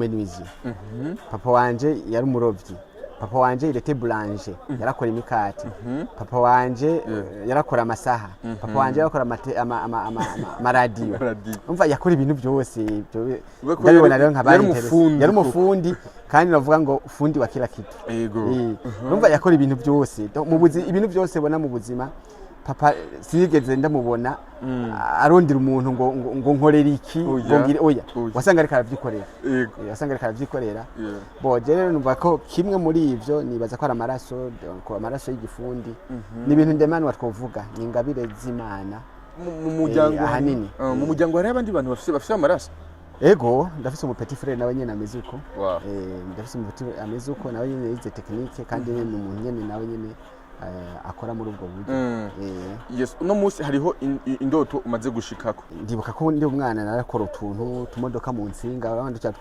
Umumenuisier. Papa wanje yari umurovyi. Papa wanje, il était boulanger, yarakora imikate. Papa wanje yarakora amasaha. Papa wanje yarakora amaradiyo. Radio. Umva, yakora ibintu byose ibyo. Uvuga ko Ndabibona rero nka yari umufundi yari koko. Umufundi, kandi navuga ngo fundi wa kila kitu. Urumva, yakora ibintu byose. Donc, ibintu byose ubona mu buzima, papa sinigeze ndamubona arondera umuntu ngo nkorere iki, Oya. ngo ngire, oya. Oya. Wasanga ariko aravyikorera. Wasanga ariko aravyikorera. Bon, je rero numva ko kimwe muri ivyo, nibaza ko ari amaraso, donc amaraso y'igifundi ni ibintu ndemanwa, twovuga ni ingabire z'Imana. Mu muryango Ahanini. Mu muryango hariho abandi bantu bafise amaraso? Ego, ndafise umu petit frère nawe nyene ameze uko. Ndafise umu petit ameze uko, nawe nyene yize technique, kandi ni umuntu nyene nawe nyene akora muri ubwo buryo. Yes, uno munsi hariho indoto umaze gushikako. Ndibuka ko ndi umwana narakora utuntu tumodoka mu nsinga, urabona duca.